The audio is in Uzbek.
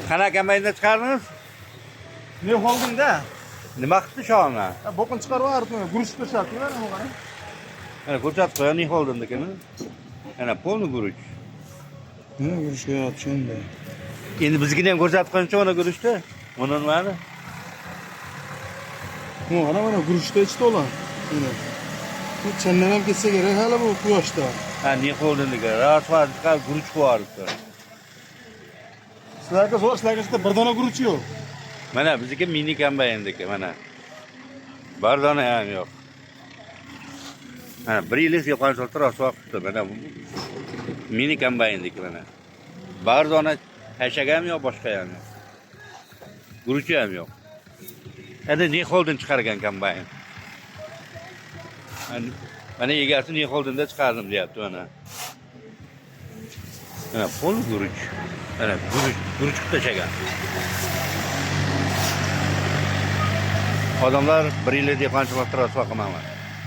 Qanaqa kombaynda chiqardingiz? Ne holdingda? Nima qilibdi shohni? Boqin chiqarib yuboribdi, guruch tashlabdi mana bu qara. Mana ko'rsatib qo'ya, ne holdingnikini. Mana polni guruch. Nima guruch qo'yapti shunda? Endi biznikini ham ko'rsatib qo'yingchi mana guruchni. Buni nimani? Bu qara mana guruchda ichi to'la. Mana. Bu chandan ham ketsa kerak hali bu quyoshda. Ha, ne holdingniki. Rasvo chiqarib guruch qo'yaribdi. Sizlarga zo'r, sizlarga ichida bir dona guruch yo'q. Mana bizniki mini kombayndiki mana. Bir dona ham yo'q. Mana bir yil yo'qon rasvo qilibdi. Mana bu mini kombayndiki mana. Bir dona hashaga ham yo'q, boshqa ham yo'q. Guruchi ham yo'q. Endi ne holding chiqargan kombayn. Mana egasi ne holdingda chiqardim deyapti mana. Mana pol guruch. Mana guruch, guruch qilib tashlagan. Odamlar bir yil dehqonchilikda rasvo qilmagan.